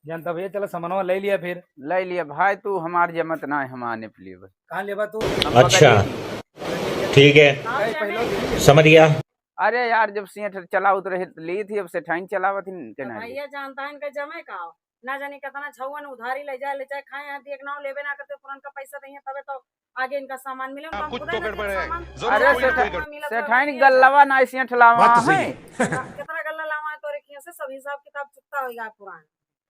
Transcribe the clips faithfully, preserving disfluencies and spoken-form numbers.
जानता भैया, चला सामानवा ले लिया फिर। ले लिया भाई, तू हमार जमत ना है, हम आने पे लेबे। कहाँ लेबा तू? अच्छा, ठीक है, कहीं पहले दे दिया। समझ गया। अरे यार, जब सेठ चलावत रहे त ली थी, अब सेठाइन चलावत ही के तो ना ली। भैया जानता है इनका जमे का हो? ना जाने कितना झौवन उधारी ले जाए, ले जाए, खाए, यहाँ देख ना हो, लेबे ना करते, पुरनका पैसा देंगे तबे तो आगे इनका सामान मिले, उनका हाँ, कुछ खुदा तो ना गड़बड़ है। सामान अरे कोई ना सेठ-, कोई गड़बड़। मिला तो सेठाइन मिला। गल्लवा ना सेठ लावा बात तो सही है। है। कितना गल्ला लावा है तोरे खिया से, सब हिसाब किताब चुकता होइगा पुरान।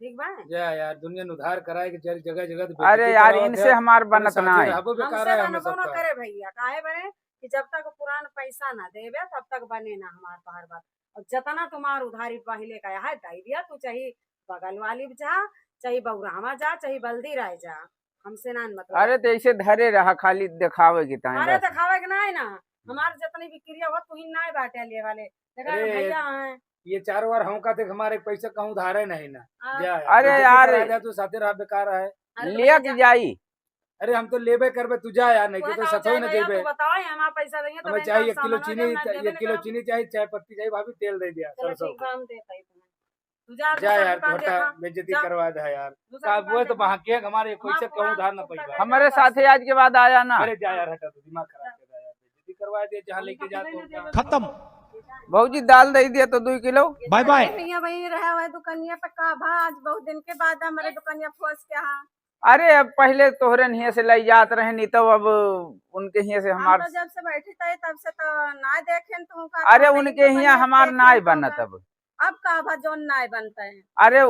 ठीक बा? जा यार, दुनिया न उधार कराए के जर-, जगह जगह तो अरे बेइज्जती यार, करावत इनसे है। हमार पूरे बनत साथे ना है। रहबो बेकार हमसे है हमें बनबो ना सबका। करे भैया, काहे बने कि जब तक पुरान पैसा ना देबे तब तक बने ना हमार तोहार बात। और जतना तुम्हार उधारी पहिले का है, दे दिया, तू चाहे बगल वाली जा, चाहे बौरामा जा, चाहे बल्दी राय जा, हमसे ना मतलब। अरे तो ऐसे धरे रहा, खाली दिखावे के ताई अरे बस। दिखावे के ना है ना, हमार जितनी भी क्रिया हो, तू ही ना बाटे लिए वाले। देखा अरे, भैया हैं। ये चारों बार हम का देख, हमारे पैसा कहूँ उधारे नहीं ना। हाँ। जा यार, अरे बेइज्जती यार। करा जा, तू साथे रहा बेकार है। अरे तो लिया भैया कि जा। जाई? अरे हम तो लेबे करबे, तू जा यार, नहीं वह तो तो सचो ही चाहिए ना भैया, देबे। तू बताओ, ये हमार पैसा देंगे तो हमें बैंक चाहिए का एक किलो सामान चीनी, देना, देबे एक किलो नहीं। चीनी चाहिए, चाय पत्ती चाहिए, भाभी तेल दे दिया, चलो सरसों ठीक का। बा, हम देते हैं तुम्हें। तू जा, जा दूसरा यार, दुकान तोहर का देखा, बेइज्जती जा। करवा दे यार। दूसरा का दुकान वो तो देखा। बहाके हमारे कोई हमार से कहूँ पुरान उधार ना पैसा पैबा। हमारे साथे आज के बाद आया ना। अरे जा यार, हटा, तू दिमाग खराब कर रहा है यार, बेइज्जती करवा दे, जहाँ लेके जा तो। खत्म। भौजी दाल दे दिया तो दो किलो। बाय बाय। भैया वही रहा हुआ दुकानिया पे का भा, आज बहुत दिन के बाद हमारे दुकानिया फोस के हाँ। अरे अब पहिले तोहरे हियाँ से लई जात रहे, नहीं तो अब उनके हियाँ से हम हमार तो जब से बैठी तई तब से तो ना देखेन तू का अरे कहाँ उनके नहीं हियाँ दुकानिया हमार देखेन नाय तो बनत का अब। अब का भा जौन नाय बनता है। अरे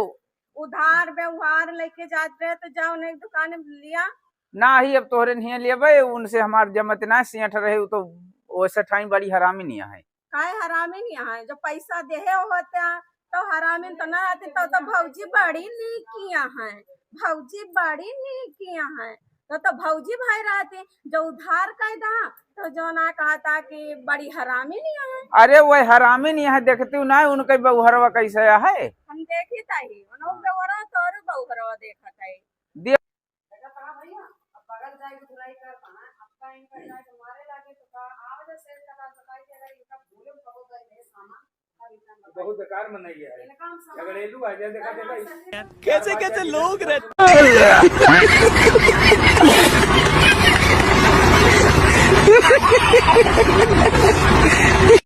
उधार व्यवहार लेके जात रहे तो जाओ नहीं दुकान में लिया। ना ही अब तोहरे नहीं लेबे, उनसे हमार जमत ना सेठ रहे, उ तो वैसे ठाई बड़ी हरामी नहीं है। काहे हरामी नहीं है? जब पैसा देहे होते हैं, तो हरामी तो ना रहती, तो, तो भौजी बड़ी नीकिया है, भौजी बड़ी नीकिया है, तो, तो भौजी भाई रहती, जो उधार कह दा, तो जो ना कहता कि बड़ी हरामी नहीं है। अरे वो हरामी नहीं है, देखती हूँ ना, उनके बउहरवा कैसे है। हम देखी ताही, उन्होंने बउहरवा तोर बउहरवा देखत है। दिया। देखा कहाँ भैया, अब बगल जाए के धुलाई कर पाना, अब का इनका जाए के मारे लागे तो का, आवे जा सेठ का बताई कि अगर इनका भूले में कबो गए रहे सामान, तब इनका बहुत बेकार मनई है, इनका हम सामान झगड़ेलू है, जैसे देखा, देखा, कैसे, कैसे लोग रहते हैं।